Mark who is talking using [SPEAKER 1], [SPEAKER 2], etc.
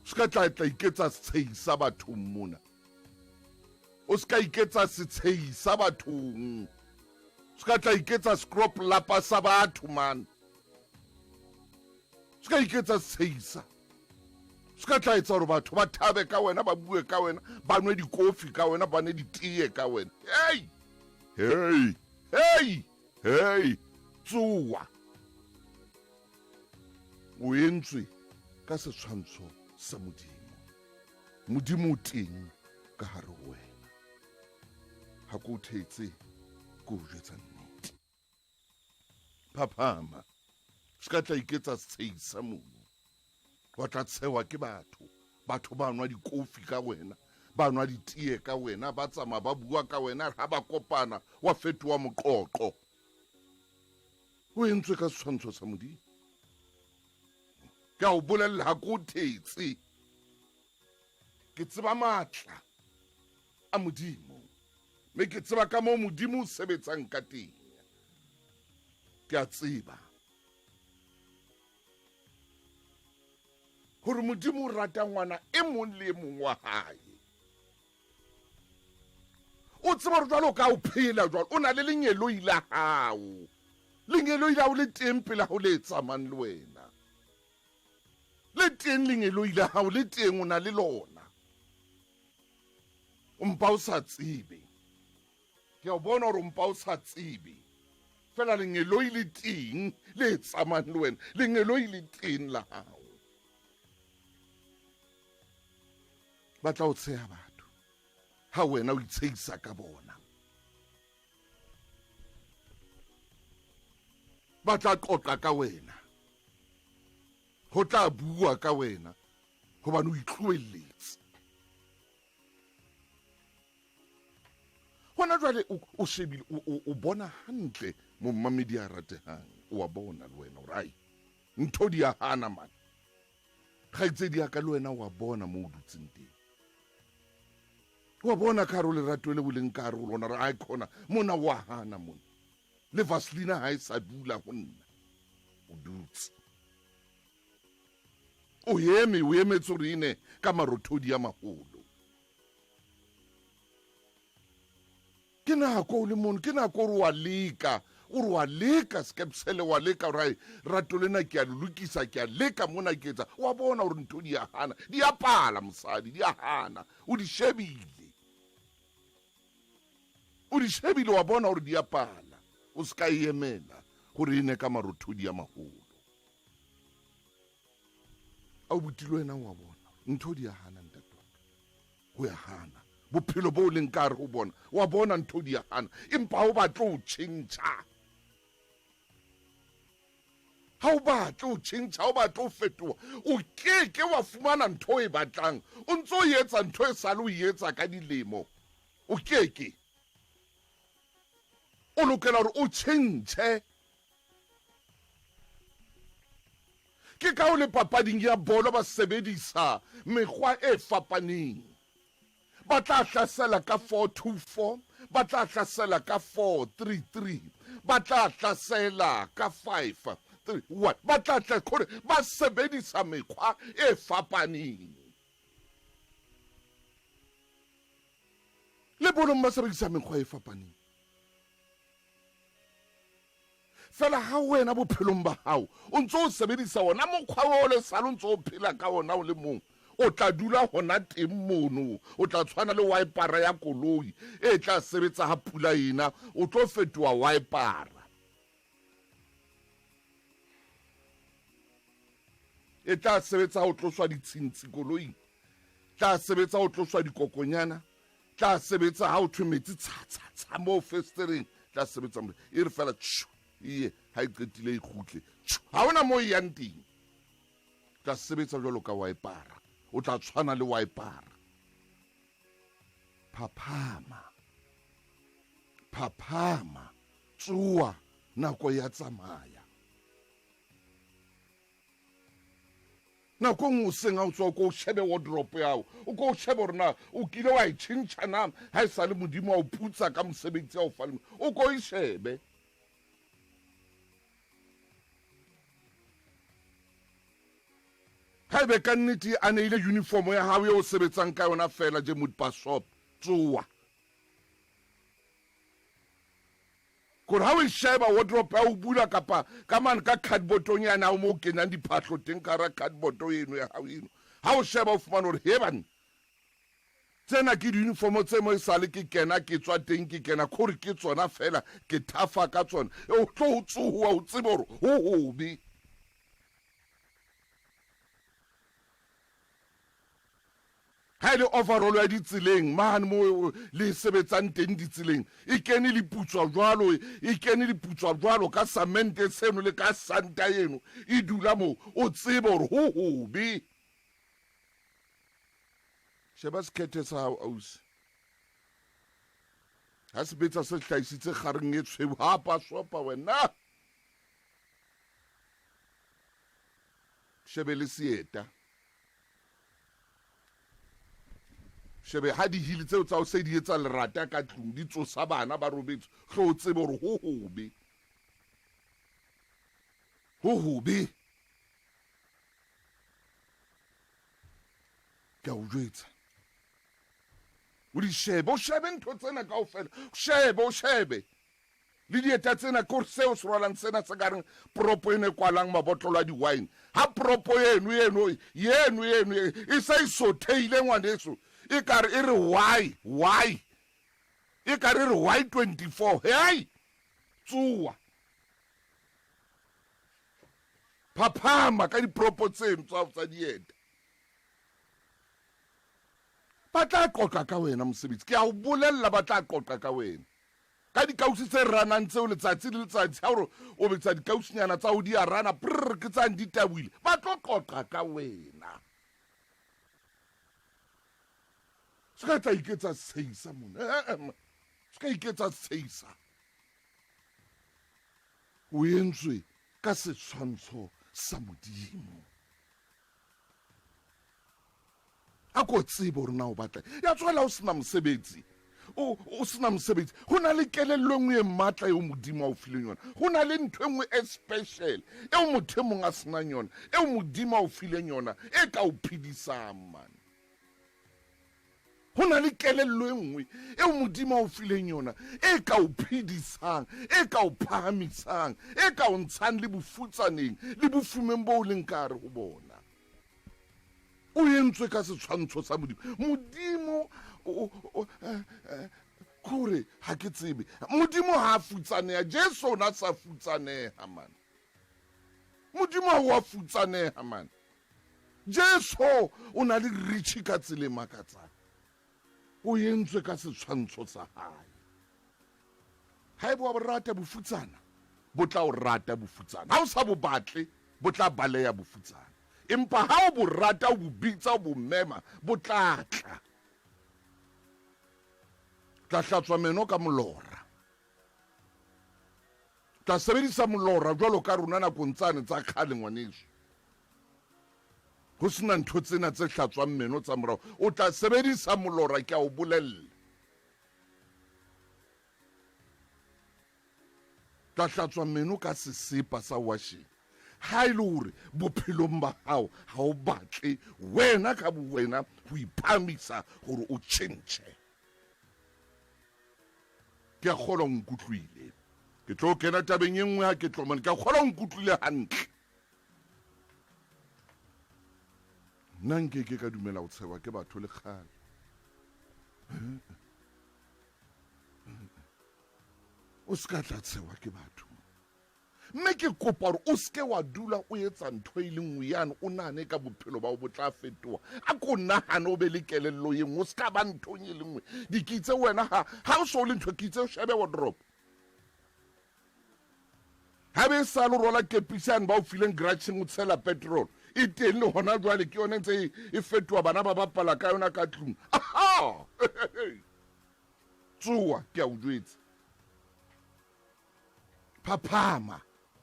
[SPEAKER 1] Se ka tla tla iketsa setshehi sa bathong mona. O se ka iketsa setshehi sa bathong. Se ka tla iketsa scrop lapa sa batho man. Se ka iketsa setshehisa. Se ka tla etsa hore batho ba thabe ka wena, ba bue ka wena, ba nwe dikofi ka wena, ba nwe ditee ka wena. Hey! Hey! Hey! Hey! Tsoa! O entswe ka setshwantsho sa Modimo. Modimo o teng ka hare ho wena. Ha ke o thetse, ke o jwetsa nnete. Phaphama, se ka tla iketsa setshehisa mono. Wa tla tshewa ke batho. Batho ba nwa dikofi ka wena, ba nwa ditee ka wena, ba tsamaya ba bua ka wena, ha ba kopana wa fetoha moqoqo. O entswe ka setshwantsho sa Modimo. Ke a o bolella ha ke o thetse. Ke tseba matla a Modimo, mme ke tseba ka moo Modimo o sebetsang ka teng. Ke a tseba hore Modimo o rata ngwana e mong le e mong wa hae. O tseba gore jwalo ka o phela jwalo, o na le lengeloi la hao. Lengeloi la hao le teng pela hao le tsamayng le wena. Le teng lengeloi la hao, le teng, o na le lona. O mpa o sa tsebe. Ke a o bona gore o mpa o sa tsebe. Fela lengeloi le teng le tsamayng le wena. Lengeloi le teng la hao. Ba tla o tsheha batho ha wena o itshehisa ka bona. Ba tla qoqa ka wena, ho tla bua ka wena hobane o itlohelletse. Hona jwale o shebile, o bona hantle mommamedi ya ratehang, o a bona le wena hore ai ntho di a hana man. Kgaitsedi ya ka le wena wa bona mo o dutseng teng. Wa bona ka hare ho lerato le o leng ka hare ho lona, re ai khona mona wa hana mona. Le Vaseline ha e sa dula ho nna. O dutse. O eme, o emetse hore e ne ka marothodi a maholo. Ke nako o le mono, ke nako o re wa leka, o re wa leka skepsele, wa leka hore ai rato lena ke a le lokisa, ke a leka mona ke etsa. Wa bona hore ntho di a hana, di a pala mosadi, di a hana. O di shebile. O di shebile wa bona hore di a pala. O se ka e emela hore e ne ka marothodi a maholo. A o botile wena wa bona ntho di a hana ntate wa ka. Ho ya hana bophelo bo leng ka hare ho bona, wa bona ntho di a hana, empa ha o batle ho tjhentjha. Ha o batle ho tjhentjha, ha o batle ho fetoha, o ke ke wa fumana ntho o e batlang. O ntse o etsa ntho e sale o e etsa ka dilemo. O ke ke. O lokela hore o tjhentjhe. Ke ka ho le papading ya bolo ba sebedisa mekgwa e fapaneng. Ba tla hlasela ka 4-2-4, ba tla hlasela ka 4-3-3, ba tla hlasela ka 5-3-1, ba tla tla kore ba sebedisa mekgwa e fapaneng. Le bolong ba sebedisa mekgwa e fapaneng. Fela ha wena bophelong ba hao o ntse o sebedisa ona mokgwa o le sale o ntse o phela ka ona o le mong, o tla dula hona teng mono. O tla tshwana le waepara ya koloi e tla sebetsa ha pula ena, o tlo fetoha waepara. E tla sebetsa ha o tloswa ditshintshi koloing, tla sebetsa ha o tloswa dikokonyana, tla sebetsa ha o thwe metsi tsha tsha tsha moo festereng, tla sebetsa mo e re fela tshu iye ha e qetile e kgutle tshu, ha hona moo e yang teng. Tla sebetsa jwalo ka waepara, o tla tshwana le waepara. Phaphama, phaphama, tsoa, nako ya tsamaya. Nako e nngwe hoseng ha o tsoha, o ko o shebe wardrobe ya hao, o ko o shebe hore na o kile wa e tjhentjha na ha e sale Modimo a o putsa ka mosebetsi a o fa le, o ko e shebe. Haebe ka nnete a neile uniform ya hao eo o sebetsang ka yona feela je mudpasop, tsoa. Kore ha o e sheba wardrobe ya o bula kapa ka mane ka cardboardong yane ha o mo o kenyang diphahlo teng ka hara cardboard eno ya hao eno. Ha o sheba o fumana hore he banna, tsena ke di-uniform tse mo esale ke kena ke tswa teng ke kena kore ke tsona feela ke thafa ka tsona. O tlo o tsoha o tsebe hore ho hobe. Ha e le overall ya ditseleng mane mo le sebetsang teng ditseleng e kene le putswa jwalo, e kene le putswa jwalo ka samente seno le ka santa eno e dula moo, o tsebe hore ho hobe. Sheba sekhethe sa hao ausi, ha sebetsa se hlahisitse kgareng e tshweu ha pasopa wena. Shebe le seeta. Shebe ha dihili tseo tsa o se di etsa lerata ka tlung, di tsosa bana ba robetse, hlo o tsebe hore ho hobe. Ho hobe. Ke a o jwetsa. O di shebe, o shebe ntho tsena kaofela. O shebe, o shebe. Le dieta tsena, ke hore seo se rwalang sena se ka reng propo eno e kwalang mabotlolo a di-wine. Ha propo eno, eno, eno, eno e se e sothehile ngwaneso, e ka re e re why, why? E ka re e re why 24? Hei! Tsoa. Phaphama ka dipropo tseno tsa tsa dieta. Ba tla qoqa ka wena mosebetsi. Ke a o bolella ba tla qoqa ka wena. Ka dikausi tse ranang tseo letsatsi le letsatsi, ha o re o betsa dikausinyana tsa ho di a rana, prrr, ke tsane di tabohile, ba tlo qoqa ka wena. Se ka tla iketsa seisa mona. Eh, eh, se ka iketsa seisa. O entswe ka setshwantsho sa Modimo. A ko tsebe hore na o batla ya tswela o sena mosebetsi, o o sena mosebetsi. Ho na le kelello e nngwe e matla eo Modimo a o fileng yona. Ho na le ntho e nngwe e special eo motho e mong a senang yona, eo Modimo a o fileng yona e ka o phedisang man. Ho na le kelello e nngwe eo Modimo a o fileng yona e ka o phedisang, e ka o phahamisang, e ka o ntshang le bofutsaneng le bofumeng bo o leng ka hare ho bona. O entswe ka setshwantsho sa Modimo. Modimo kore ha ke tsebe. Modimo ha a futsaneha. Jesu o ne a sa futsaneha man. Modimo ha o a futsaneha man. Jesu o na le rich ka tsela e makatsang. O entswe ka setshwantsho sa hae. Haeba wa bo rata bofutsana, bo tla o rata bofutsana. Ha o sa bo batle, bo tla baleha bofutsana. Empa ha o bo rata, o bo bitsa, o bo mema, bo tla tla. Tla hlatswa meno ka molora. Tla sebedisa molora jwalo ka rona nakong tsane tsa kgale, ngwaneso. Ho sena ntho tsena tse hlatswang meno tsa morao. O tla sebedisa molora, ke a o bolella. Tla hlatswa meno ka sesepa sa washing. Ha e le hore bophelong ba hao ha o batle wena ka bowena ho iphahamisa hore o tjhentjhe. Ke a kgolwa o nkutlwile. Ke tlo kena tabeng e nngwe ha ke tlo mane. Ke a kgolwa o nkutlwile hantle. Nna nke ke ka dumela ho tshehwa ke batho le kgale. O se ka tla tshehwa ke batho. Mme ke kopa hore o se ke wa dula o etsa ntho e le nngwe yane, o nahane ka bophelo ba hao bo tla fetoha. A ko nahane o be le kelello e nngwe, o se ka ba nthong e le nngwe. Dikitse wena ha, ha o so le ntho, ke itse o shebe wardrobe. Ha be sa lo rwala kepisi yane ba o fileng garageng o tshela petrol. E teng le hona jwale, ke yona e ntse e fetoha, bana ba bapala ka yona ka tlung. Aha! Tsoa, ke a o jwetsa. Phaphama.